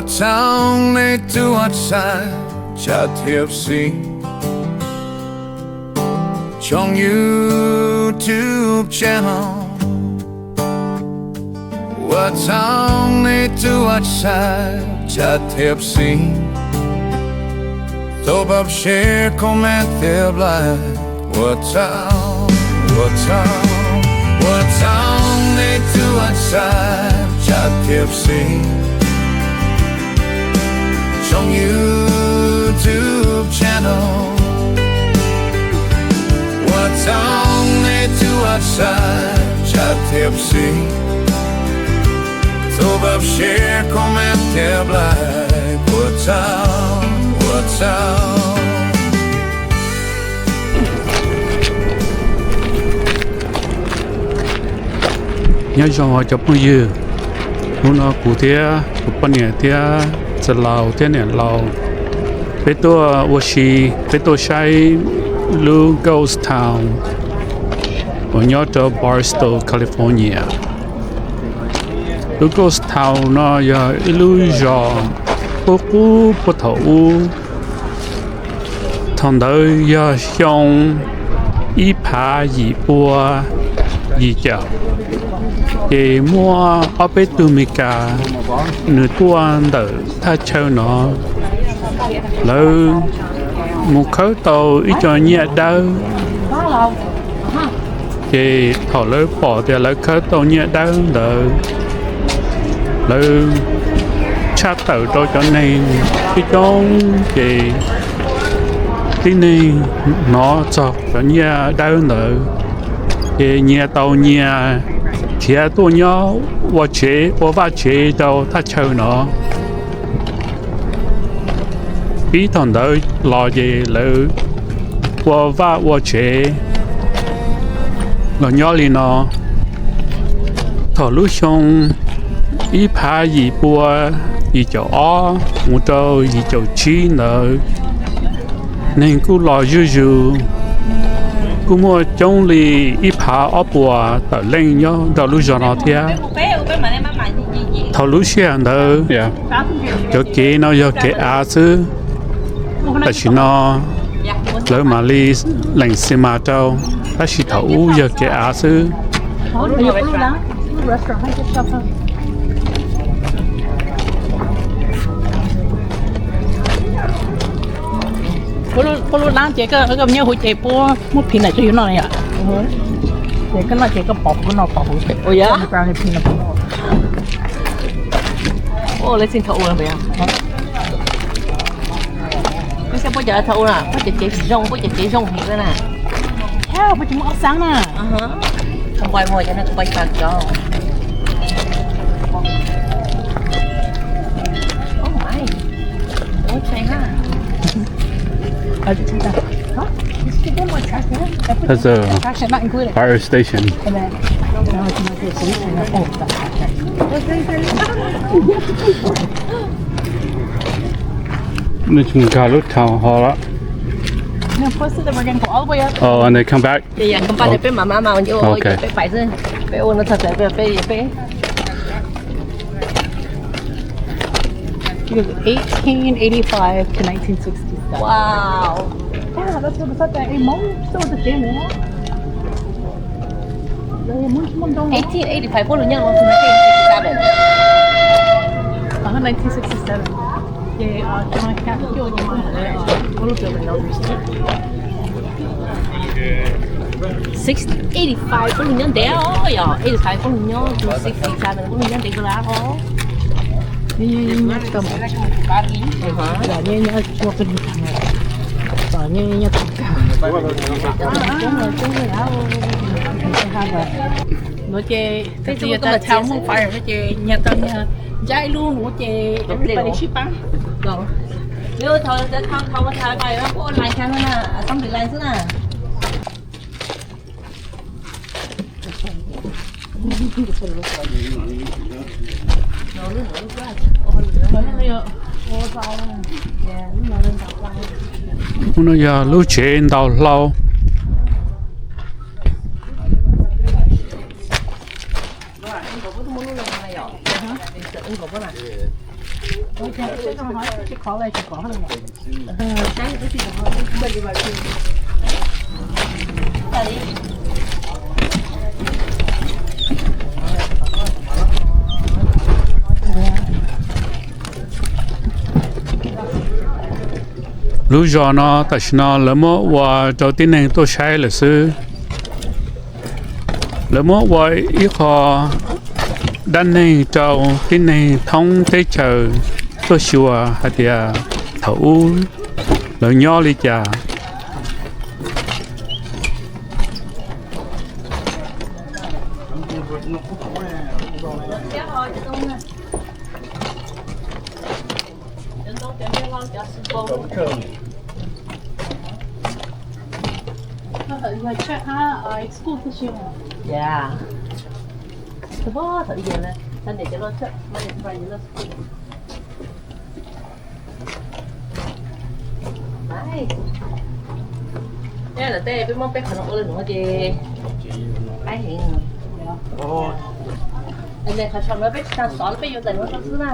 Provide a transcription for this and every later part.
Tsaug nej tus ua tsaug, tsa thiab xij tsoom YouTube channel. Ua tsaug nej tus ua tsaug, tsa thiab xij tau pab share comment thiab like. Ua tsaug, ua tsaug, ua tsaug nej tus ua tsaug, tsa thiab xij tsoom YouTube channel. Ua tsaug nej tus ua tsaug, tsa thiab xij tau pab share comment thiab like. Ua tsaug, ua tsaug. Nyob zoo cov phooj ywg, hnub no kuv thiab kuv poj niam thiab txiv laus thiab niam laus, peb tuaj ua si, peb tuaj saib lub ghost town uas nyob rau Barstow, California. Lub ghost town no yog ib lub zos qub qub puag thaum ub. Thaum ntawd yog xyoo ib phav yim pua yim caum, ces muaj ob peb tug Meskas nws tuaj ntawm thaj chaw no, lawv mus khawb tau ib co nyiaj dawb. Ces thaum lawv pom tias lawv khawb tau nyiaj dawb ntawd, lawv tshaj tawm rau cov neeg coob coob, ces tib neeg hnov txog cov nyiaj dawb ntawd, ces nyias tau nyias khiav tuaj nyob ua tsev ua vaj tsev rau thaj chaw no. Pib thaum ntawd los ces lawv ua vaj ua tsev los nyob li no. Thaum lub xyoo ib phav yim pua yim caum ob mus rau yim caum tsib ntawd, neeg kuj los zuj zus, kuj muaj coob li ib phav ob puas tawm leej nyob rau lub zos no thiab. Thaum lub sij hawm ntawd cov kev no yog kev av xwb, tam sim no lawv mam li lees xi mas rau, tab sis thaum ub yog kev av xwb. Koj lub dab ces koj nyob hauv ces puab muab phim ntawm tso yus noj yom. Ces koj noj ces koj pov huv, koj noj pov huv. Ua yog. Lawv tsis thaum ua lawm. Lub sij puab cov thaum ua, puab cov tsev tsis zoo, puab cov tsev zoo heev na. Puab tsis muaj ob xab na. That's a fire station. นี่คือการรถทาวน์ฮอลล์ละ No, posted that we're gonna go all the way up. Oh, and they come back? Yeah, yeah, come back. Peb mam mam mam ua, peb pais xwb. Peb ua no txog txawv peb peb. Eighteen eighty-five to nineteen sixty-seven. Wow. Yeah, that's what the fuck that, hey, Hmoob still with the family, huh? Eighteen eighty-five, puab lug nyob los nineteen sixty-seven. Nineteen sixty-seven. Ces, uh, John Cap cuaj ces puab lub building no. Six eighty-five puab lug nyob ntev os, yog eighty-five puab lug nyob, sixty-seven puab lug nyob ntev kawg lawm os. No ces thaum twg yog tau fire no ces nyias tau nyias ntsab ib lub nuav ces everybody sib paab. Thaum thaum thaum thaum thaum assembly line xwb na. Hnub no yog lub tsev ntaus hlau. Lub zos no tam sim no lawv muab ua rau tib neeg tuaj saib lawm xwb. Lawv muab ua ib qho dab neeg rau tib neeg thoob teb chaws tuaj xyuas hais tias thaum ub lawv nyob li cas. Lawv tej peb muab peb qhov no ua li nuav ces qaib heev. Qhov saum no peb tsis tas xov, peb yuav ntawm no rau xwb na.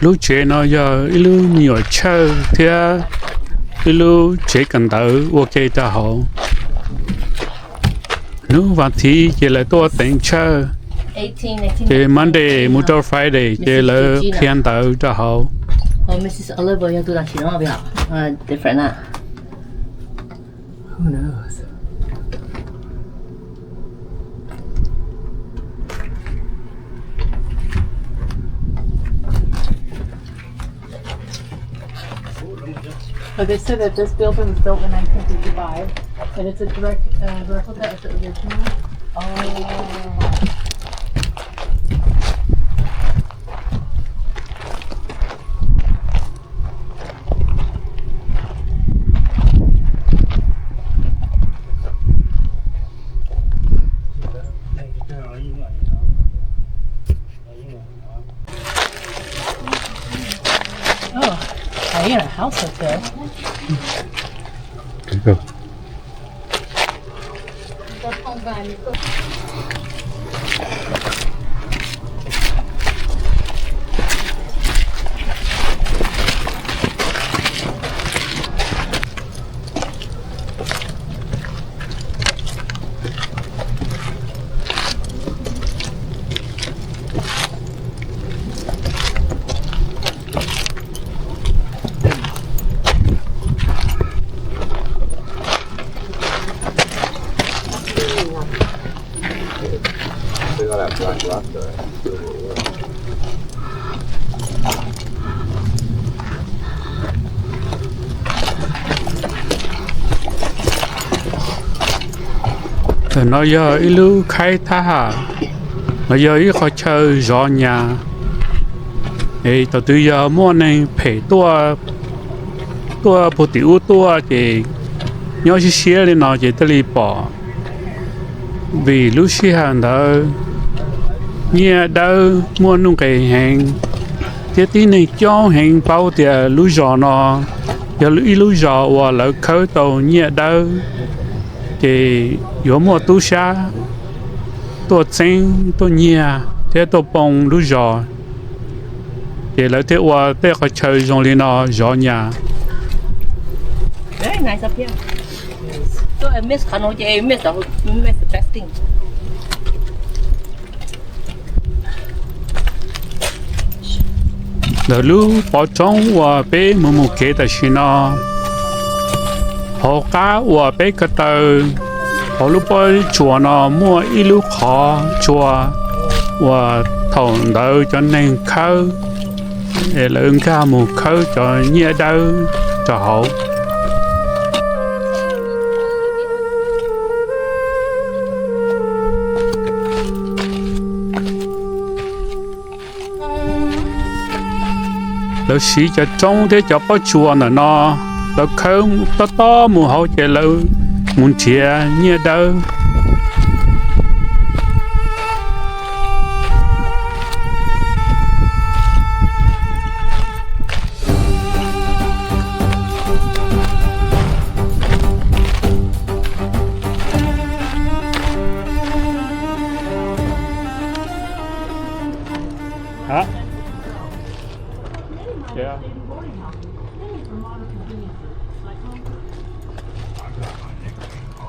Lub tsev no yog ib lub me nyuam chawj thiab ib lub tsev kawm ntawv ua ke rau hauv. Hnub vas thiv ces lawv tuaj teev chawj, ces Monday mus rau Friday ces lawv qhia ntawv rau hauv. But they said that this building was built in nineteen fifty-five, and it's a direct uh, replica of the original. Oh. Oh, I need a house like this. Ntawm no yog ib lub khaib thab ham, los yog ib qhov chaw zov nyas. Es thaum twg yog muaj neeg phem tuaj, tuaj puag tim ub tuaj ces nyob siab siab li no ces thiaj li pom. Vim lub sij hawm ntawd nyiaj dawb muaj nuj nqis heev. Thiab tib neeg coob heev paub tias lub zos no yog ib lub zos uas lawv khawb tau nyiaj dawb, ces yuav muaj tub sab tuaj txeeb tuaj nyiag thiab tuaj poo lub zos, ces lawv thiaj ua tej qhov chaw zoo li no zov nyas. Ntawm lub pov roob uas peb mus mus kev tam sim no, hauv qab uas peb ko taw hauv lub pob tsuas no muaj ib lub qhov tsua uas thaum ntawd cov neeg khawb, es lawv nkag mus khawb cov nyiaj dawb rau hauv. Lawv siv cov roob thiab cov pob tsuas ntawm no, lawv khawb tob tob mus hauv ces lawv mus nrhiav nyiaj dawb.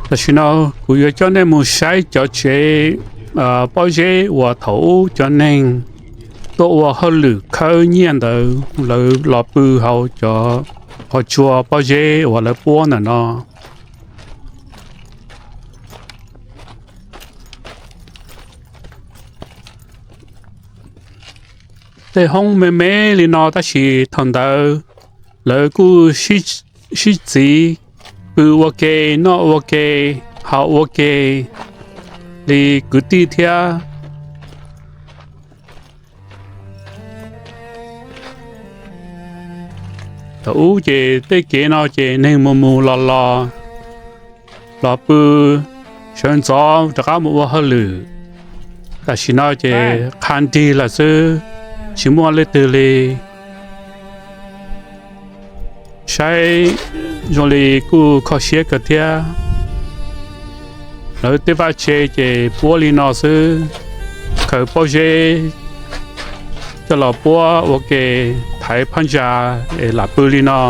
Tam sim no kuv yuav coj nej mus saib cov tsev pob zeb uas thaum ub cov neeg tuaj ua hauj lwm khawb nyiaj ntawd lawv los pw hauv cov qhov tsua pob zeb uas lawv puab ntawm no. Tej hoob me me li no tab sis thaum ntawd lawv kuj sib txiv pw ua ke, noj ua ke, haus ua ke li kwv tij thiab. Thaum ub ces tej kev no ces neeg mus mus los los, los pw, sawv ntxov rov qab mus ua hauj lwm. Tam sim no ces qha nrig lawm xwb, tsis muaj leej twg li. Saib zoo li kuj kho siab kawg thiab. Lawv tej vaj tse ces puab li no xwb, khaws pob zeb coj los puab ua ke, thaiv phab ntsa es lam pw li no.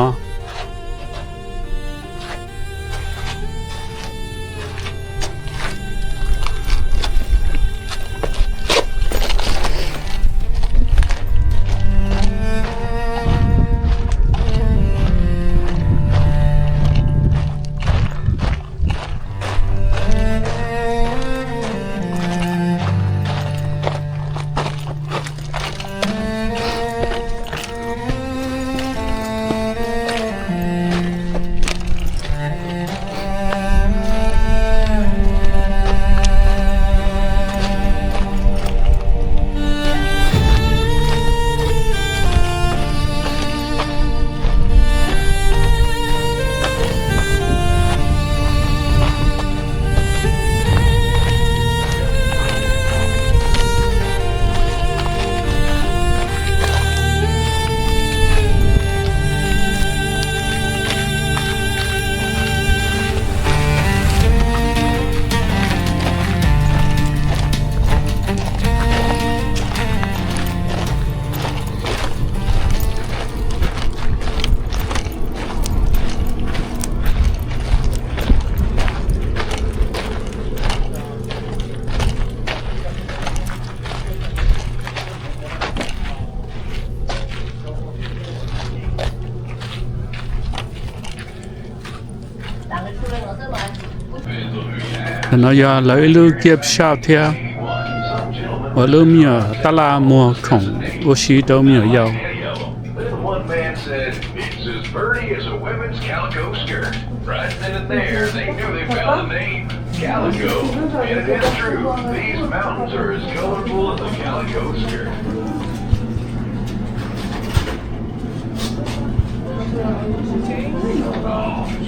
No yog lawv ib lub gift shop thiab, ua lub me nyuam tab laj muag khoom ua si rau me nyuam yaus. Calico. And it is true, these mountains are as colorful as a calico skirt.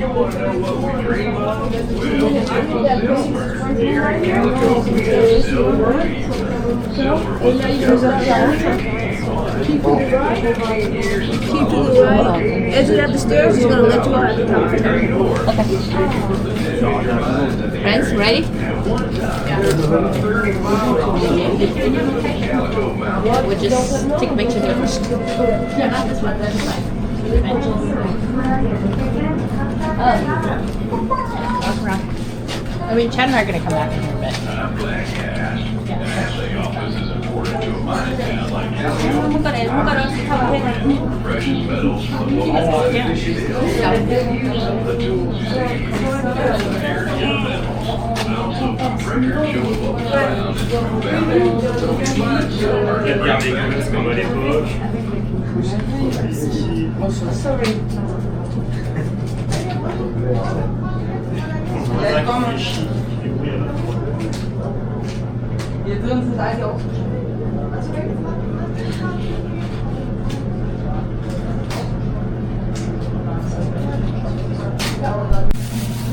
You want to know what we dream of? Well, simple silver. Here at Calico, we have silver fever. Silver was discovered here in eighty-one. Keep to the right. As you have the stairs, it's gonna let you out the top. Okay. Friends, ready? We'll just take a picture here first. I mean, Chad and I are gonna come back in here a bit.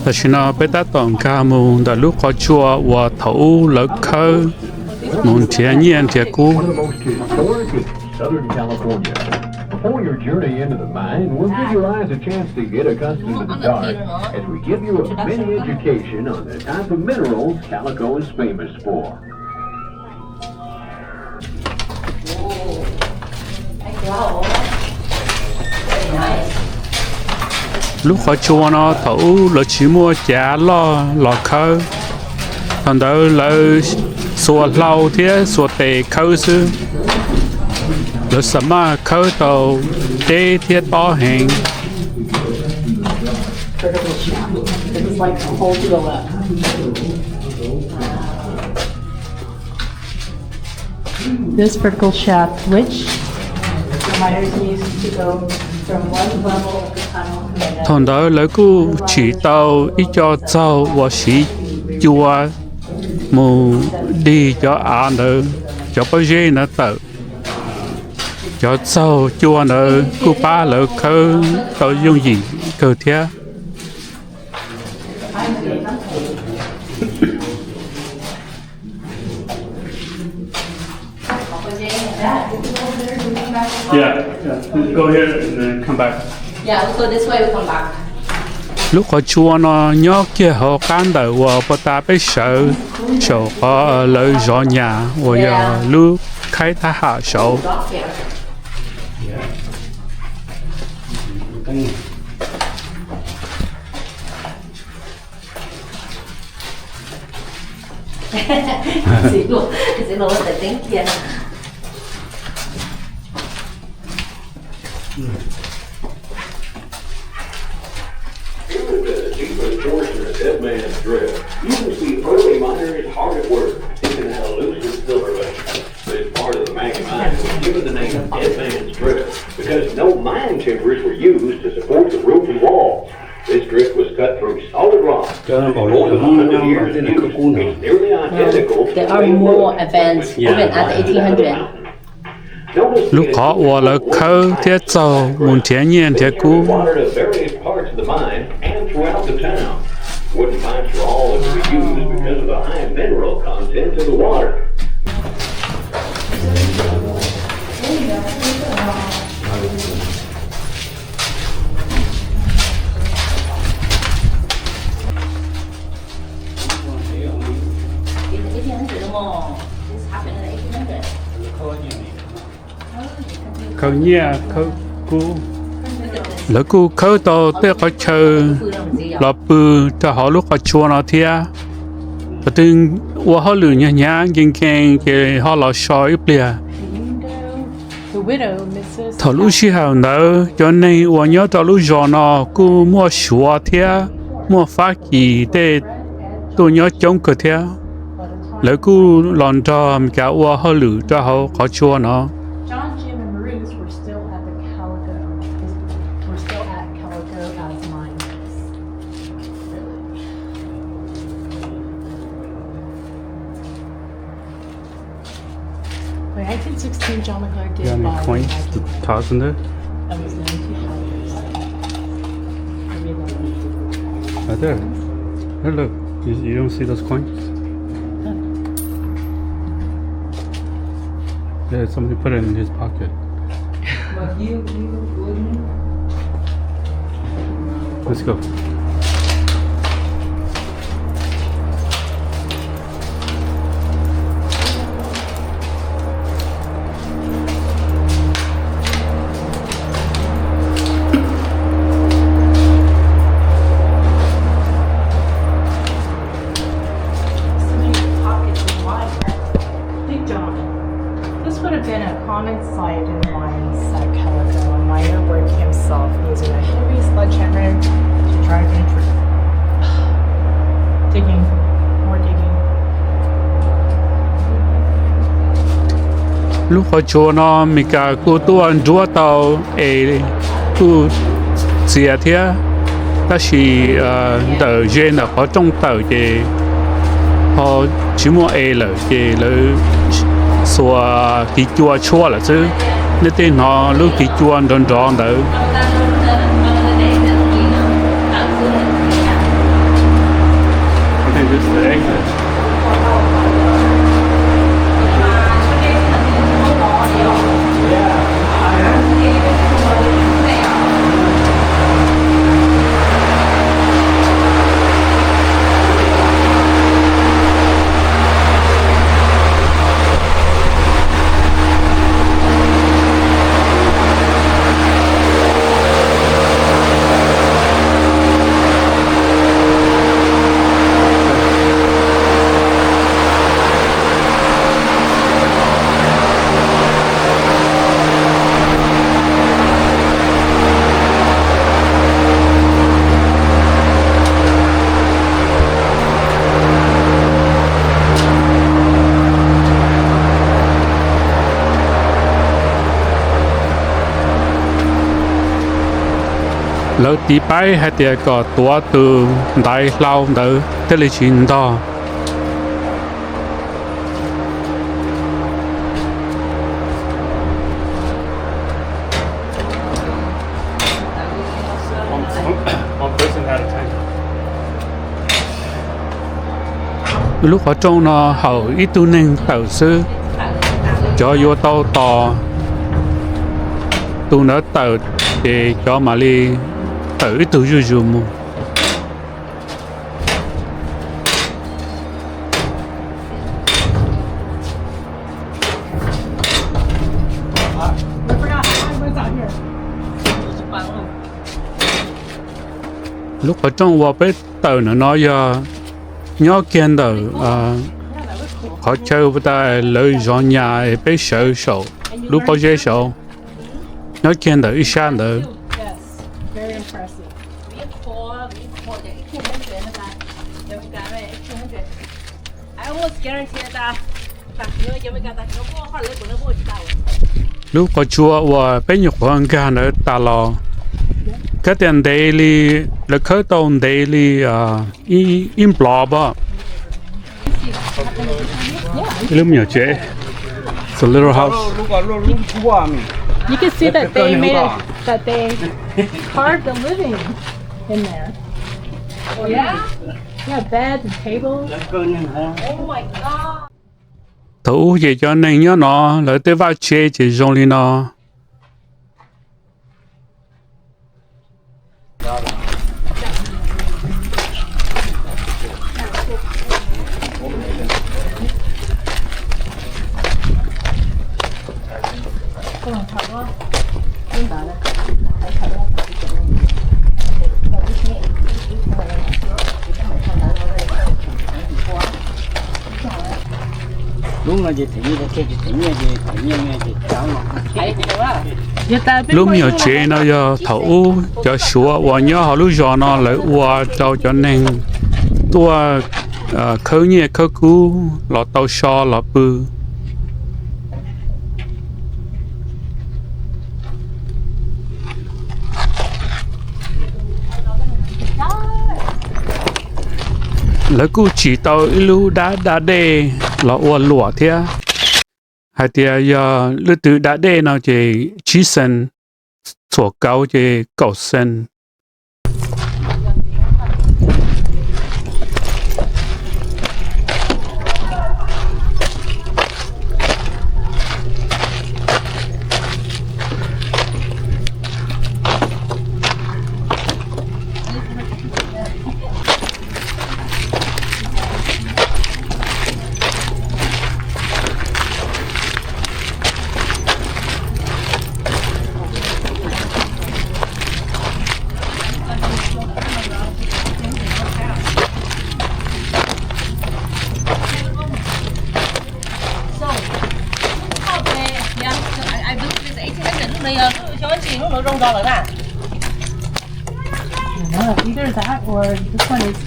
Tam sim no peb tab tom nkag mus ntawm lub qhov tsua uas thaum ub lawv khawb mus nrhiav nyiaj nrhiav kub. Southern California. Before your journey into the mine, we'll give your eyes a chance to get accustomed to the dark as we give you a mini education on the type of minerals Calico is famous for. Lub qhov tsua no thaum ub lawv tsis muaj cav loj los khawb. Thaum ntawd lawv xuas hlau thiab xuas tes khawb xwb. Lawv xam maj khawb tau deb thiab tob heev. This vertical shaft, which the miners used to go from one level of the tunnel to the next. Thaum ntawd lawv kuj tsim tau ib co txaug uas siv cua mus dig cov av ntawd, cov pob zeb ntawd tawm. Cov txaug cua ntawd kuj pab lawv khawb tau yooj yim kawg thiab. Yeah, yeah. Go here and then come back. Yeah, we go this way, we come back. Lub qhov tsua no nyob kiag hauv qab ntawm uas puag ta peb sawv saum qhov lawv zov nyas uas yog lub khaib thab ham saud. Here is a deeper portion of Dead Man's Drift. You can see early miners hard at work digging out elusive silver veins. This part of the Maggie Mine was given the name Dead Man's Drift because no mine timbers were used to support the roof and walls. This drift was cut through solid rock. More than a hundred years in use, it's nearly identical to the way it looked when it was cut out of the mountain. Lub qhov uas lawv khawb thiab txaug mus nrhiav nyiaj nrhiav kub. Wooden pipes are all that could be used because of the high mineral content in the water. Khawb nyiaj khawb kub. Lawv kuj khawb tau tej qhov chaw los pw rau hauv lub qhov tsua no thiab. Qhov twg ua hauj lwm hnyav hnyav nkees nkees ces ho los so ib pliag. Thaum lub sij hawm ntawd cov neeg uas nyob rau lub zos no kuj muaj Suav thiab muaj Fab Kis tej tuaj nyob coob kawg thiab. Lawv kuj los nrog Meskas ua hauj lwm rau hauv qhov tsua no. Wait, nineteen sixteen, John McClure did buy the Maggie. Got any coins to toss in there? That was nineteen hundred. Right there. There, look. You, you don't see those coins? Yeah, somebody put it in his pocket. Let's go. Big John. This would have been a common sight in the mines at Calico, a miner working himself using a heavy sledgehammer to drive in tr- digging, more digging. Lub qhov tsua no Mes Kas kuj tuaj nruab tau es kuj txias thiab, tab sis ntawm ze ntawm qhov rooj tawm ces ho tsis muaj es lawm ces lawv xuas kiv cua tshuab lawm xwb. Nej tej hnov lub kiv cua nrov nrov ntawd. Lawv tiv paib hais tias kom tuav tus ntaiv hlau ntawd thiaj li tsis ntog. Lub qhov rooj no haum ib tug neeg tawm xwb. Cov yuav tau tos tus ntawd tawm, ces cov mam li tawm ib tug zuj zus mus. Lub qhov rooj uas peb tawm ntawm no yog nyob kiag ntawm qhov chaw uas lawv zov nyas es peb sawv saum lub pob zeb saud, nyob kiag ntawm ib sab ntawd. Lub qhov tsua uas peb nyuam qhuav nkag ntawd tas los, kab tias ntev li, lawv khawb tau ntev li ib nplov pom. Ib lub me nyuam tsev. It's a little house. You can see that they made it, that they carved a living in there. Yeah, beds and tables. Thaum ub ces cov neeg nyob no lawv tej vaj tse ces zoo li no. Lub me nyuam tsev no yog thaum ub cov Suav uas nyob hauv lub zos no lawv ua rau cov neeg tuaj khawb nyiaj khawb kub los tau so los pw. Lawv kuj tsim tau ib lub dab da dej los ua luam thiab, hais tias yog leej twg da dej no ces tsib xees, txhuam kauv ces kaum xees. Lub no zoo nrog lawm na. Either that or this one is,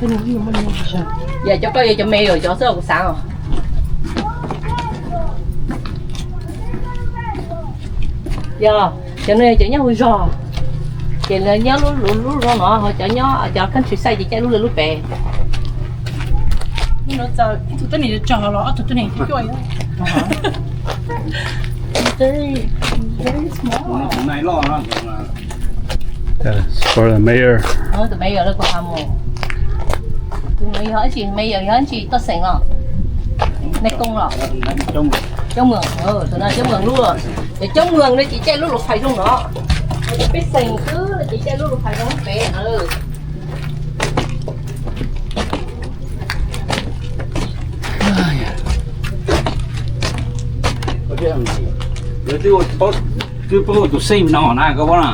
yog cov koj yuav cov me yog cov xwb kuv xav os. Yog cov no yog cov nyob hauv zog, ces lawv nyob lub lub zog no, ho cov nyob cov countryside ces caij lub lawv lub pem. Ib tug tuab neeg tsog los ob tug tuab neeg cuaj. For the mayor. Tus mayor lawv kuv ha mus. Tus no yog ib tsi mayor, yog ib tsi toj xeem los? Nais koo los? Coob Mees, tus no Coob Mees lub. Cov Coob Mees no ces caij lub luv fais zoo no. Cov pej xeem xwb no ces caij lub luv fais zoo pem na. Twb paub tus xeem no na koj paub na.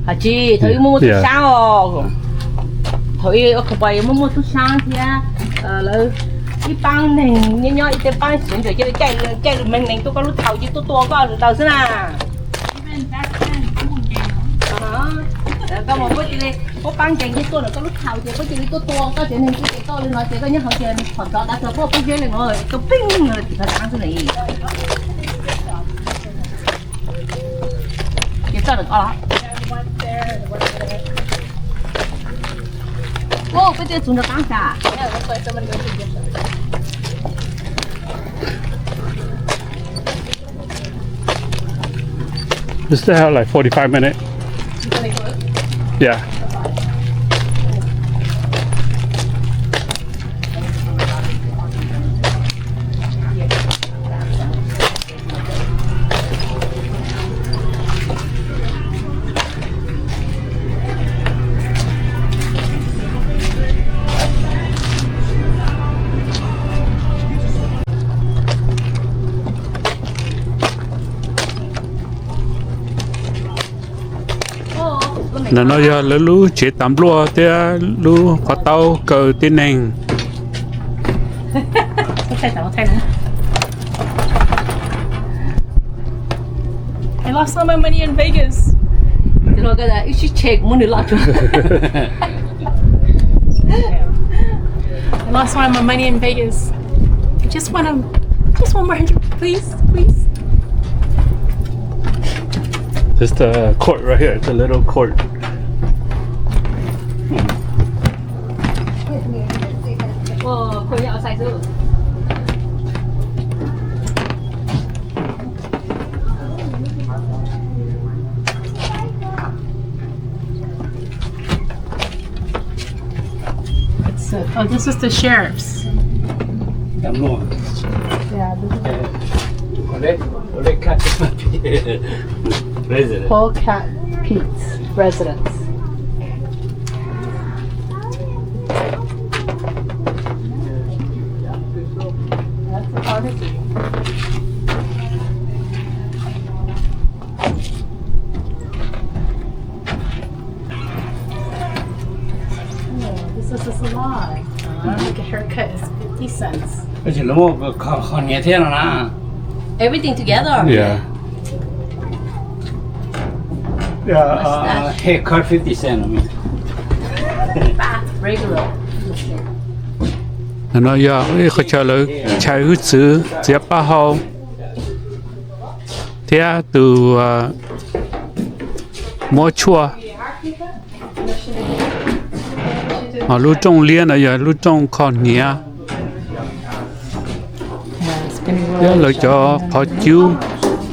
Hais tsis thaum ub muaj muaj tub sab os. Thaum ub ua khawv pais muaj muaj tub sab thiab. Lawv ib paab neeg nyob nyob ib teb paab tsev ntawd cia li caij lub me nees tuaj koj lub thaum ces tuaj tua koj lawm xwb na. Koj mus puab cia li, puab paab nkees tuaj ntawm koj lub thaum ces puab cia li tuaj tua koj tsev neeg ces koj li no ces koj nyob hauv ces qhov tsov dav txog puab pub zeb li no koj pib no tsis tau dab xwb na. Ces txoj lawm koj los. Ua peb twb txug nrog qaab tas. We still have like forty-five minutes. Yeah. Ntawm no yog lawv lub tsev tas npluaj thiab lub qhov taub kaw tib neeg. I lost all my money in Vegas. Ib sib tshe kuv muab nws loj tsuag. I lost all my money in Vegas. I just want to, just one more hundred, please, please. Just a court right here. It's a little court. It's, uh, oh, this is the sheriff's. Yeah, this is Polecat Pete's residence. That's the pharmacy. Oh, this is a salon. Uh, like a haircut is fifty cents. Tab sis lawv muaj kho niam thiab no na. Everything together. Yeah. Yeah, uh, haircut fifty cent. Regular. No yog ib qhov chaw lawv chais hwj txwv txiav paj hau thiab tus muab tshuaj. Ho lub rooj liab no yog lub rooj kho hniav. Thiab lawv cov qhov cub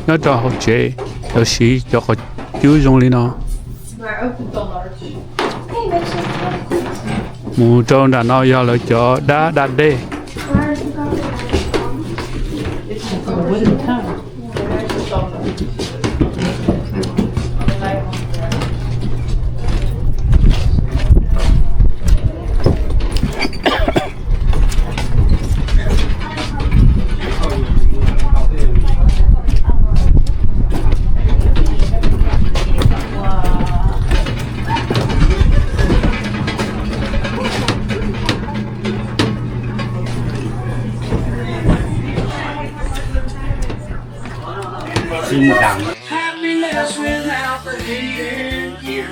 nyob rau hauv tsev, lawv siv cov qhov cub zoo li no. Mus rau nram no yog lawv cov dab da dej.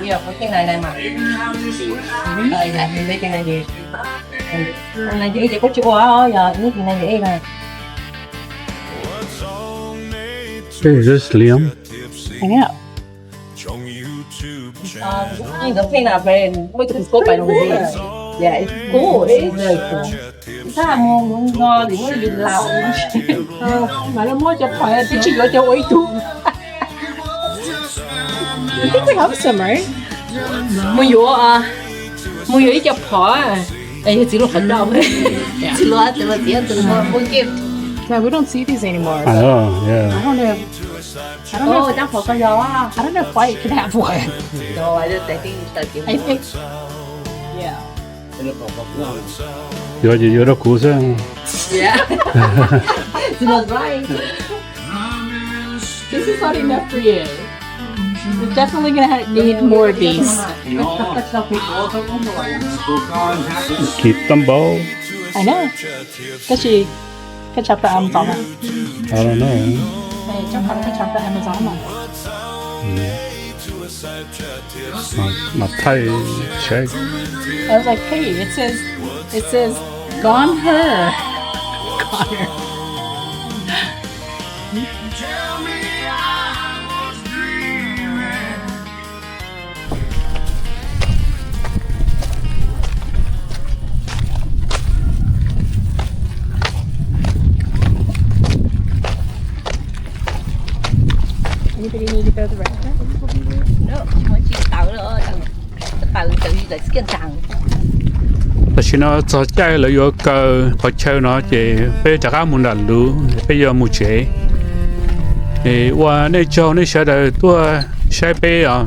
Yog ua tej nais nais mas, nais ces, nais ces kuj tsis ua, yog ib tes nais ces ej na. This is slim. I know. Ntawd pheej na, muaj ib tug koj pais los ntxiv. Yeah, it's cool, it's very cool. Xab mus mus no li muab yus laus. Mas lawv muab cov phom twb tsis yuav cov ua ib tug. You think we have some, right? Mus yuav, mus yuav ib co phom. Yog txiv hluas qhov rau, txiv hluas txiv hluas txiv hluas muaj gift. No, we don't see these anymore. I know, yeah. I don't know. I don't know. Tab phom ko yog, I don't know if Wyatt can have one. I think, I think, yeah. Yuav ces yuav rau kuv xwb. Yeah. She was right. This is not enough for you. You're definitely gonna ha- need more of these. Keep them both. I know. Tab sis koj tshaj tawm Amazon mas. I don't know. Ej, tsob qhov koj tshaj tawm Amazon mas. Mas thaij check. I was like, hey, it says, it says, gone her. Gone her. Anybody need to go to the restaurant? No, tsis muaj tsis tawv lawm, tawv tawv tawv tawv kiag ntag. Tam sim no txog caij lawv yuav kaw qhov chaw no ces peb rov qab mus nram lub, peb yuav mus tsev. Es ua nej tsaug nej sawv daws tuaj saib peb os.